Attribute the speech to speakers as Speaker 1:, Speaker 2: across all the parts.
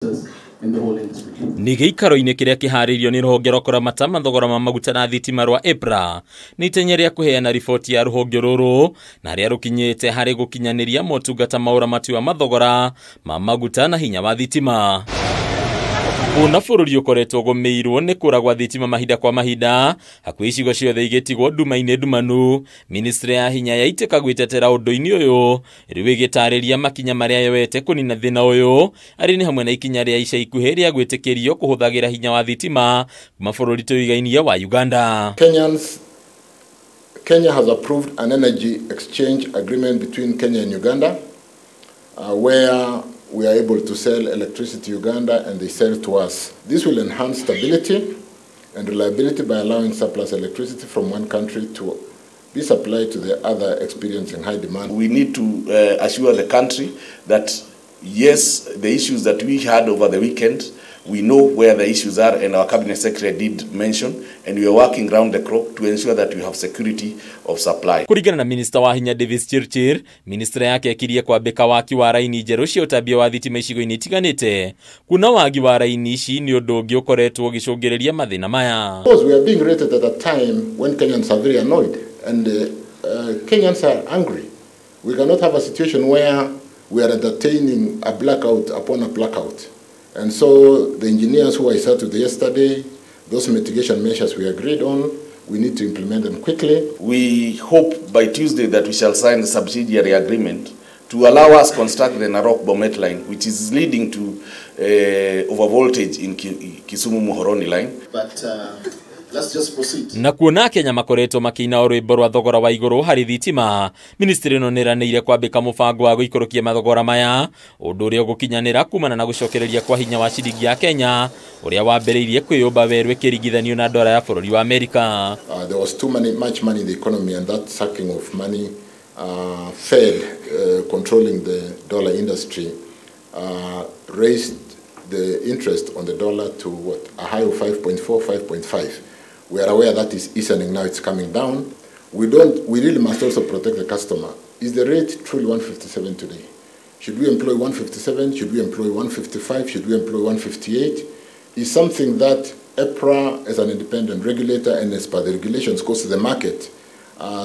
Speaker 1: producers in the whole industry.
Speaker 2: Nĩ gĩikaro-inĩ kĩrĩa kĩharĩirio nĩ rũhonge rwa kũramata mathogora ma maguta na thitima rwa EPRA nĩ itenya rĩa kũheana riboti ya rũhonge rũrũ na harĩa rũkinyĩte harĩ gũkinyanĩria motungata ma ũramati wa mathogora ma maguta na hinya wa thitima. Kuona bũrũri ũkoretwo ũgũmĩirwo nĩ kũra gwa thitima mahinda kwa mahinda hakuhĩ icigo ciothe igĩtigwo nduma-inĩ ndumanu, ministry ya hinya yaitĩka gwĩtetera ũndũ-inĩ ũyũ rĩu ĩgĩtarĩria makinya marĩa yoete kũnina thĩna ũyũ arĩ nĩ hamwe na ikinya rĩa ica ikuhĩ rĩa gwĩtĩkĩrio kũhũthagĩra hinya wa thitima kuma bũrũri tũigainie wa Uganda.
Speaker 3: Kenya has approved an energy exchange agreement between Kenya and Uganda, where we are able to sell electricity to Uganda and they sell to us. This will enhance stability and reliability by allowing surplus electricity from one country to be supplied to the other experiencing high demand.
Speaker 4: We need to assure the country that, yes, the issues that we had over the weekend, we know where the issues are, and our cabinet secretary did mention, and we are working round the clock to ensure that we have security of supply.
Speaker 2: Kũringana na Minister wa hinya Davis Chirchir, ministry yake ĩkirie kwambĩka waki wa raini njerũ cia ũtambia wa thitima icigo-inĩ itiganĩte. Kuna wagi wa raini ici nĩ ũndũ ũngĩ ũkoretwo ũgĩcũngĩrĩria mathĩna maya.
Speaker 3: Of course, we are being rated at a time when Kenyans are very annoyed and Kenyans are angry. We cannot have a situation where we are entertaining a blackout upon a blackout. And so the engineers who I sat with yesterday, those mitigation measures we agreed on, we need to implement them quickly.
Speaker 4: We hope by Tuesday that we shall sign the subsidiary agreement to allow us construct the Narok Bomet line, which is leading to overvoltage in Kisumu Muhoroni line.
Speaker 5: But let's just proceed.
Speaker 2: Na kuona Kenya makoretwo makĩina rwĩmbo rwa thogora wa igũrũ harĩ thitima, ministry ĩno nĩĩranĩire kwambĩka mũbango wa gũikũrũkia mathogora maya, ũndũ ũrĩa ũgũkinyanĩra kumana na gũcokereria kwa hinya wa ciringi ya Kenya ũrĩa wambĩrĩirie kwĩyũmba werũ ĩkĩringithanio na dola ya bũrũri wa Amerika.
Speaker 3: There was too much money in the economy, and that sucking of money fed controlling the dollar industry, raised the interest on the dollar to what, a high of 5.4, 5.5. We are aware that is easing now, it's coming down. We really must also protect the customer. Is the rate truly 157 today? Should we employ 157? Should we employ 155? Should we employ 158? Is something that EPRA, as an independent regulator and as per the regulations, goes to the market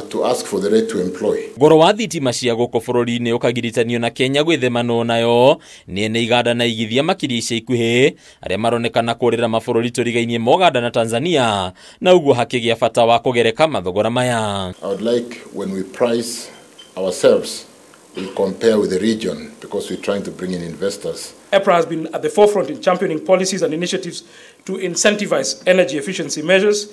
Speaker 3: to ask for the rate to employ.
Speaker 2: Goro wa thitima cia gũkũ bũrũri-inĩ ũkagiritanio na Kenya gwĩthemanwo nayo nĩ ene iganda na igithia makĩria ica ikuhĩ arĩa maronekana kũrĩra mabũrũri tũrigainie ma Uganda na Tanzania, na ũguo hakĩgĩa bata wa kũgereka mathogora maya.
Speaker 3: I would like, when we price ourselves, we compare with the region, because we're trying to bring in investors.
Speaker 6: EPRA has been at the forefront in championing policies and initiatives to incentivize energy efficiency measures.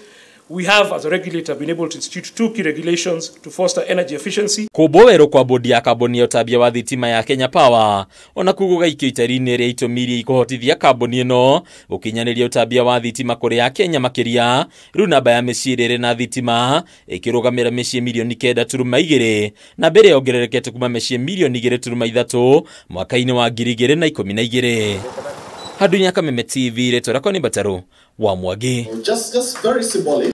Speaker 6: We have, as a regulator, been able to institute two key regulations to foster energy efficiency.
Speaker 2: Kũmbwo werũ kwa bodi ya kambuni ya ũtambia wa thitima ya Kenya Power ona kuo gũgaikio itari-inĩ rĩa itũmi iria ikũhotithia kambuni ĩno gũkinyanĩria ũtambia wa thitima kũrĩ Akenya makĩria. Rĩu namba ya mĩciĩ ĩrĩa ĩrĩ na thitima ĩkĩrũgamĩra mĩciĩ mirioni 9.2 na mbere yongererekete kuma mĩciĩ mirioni 2.3 mwaka-inĩ wa 2012. Handũ-inĩ ya Kameme TV, rĩtwa rĩakwa nĩ Mbatarũ wa Mwangi.
Speaker 5: Just very symbolic.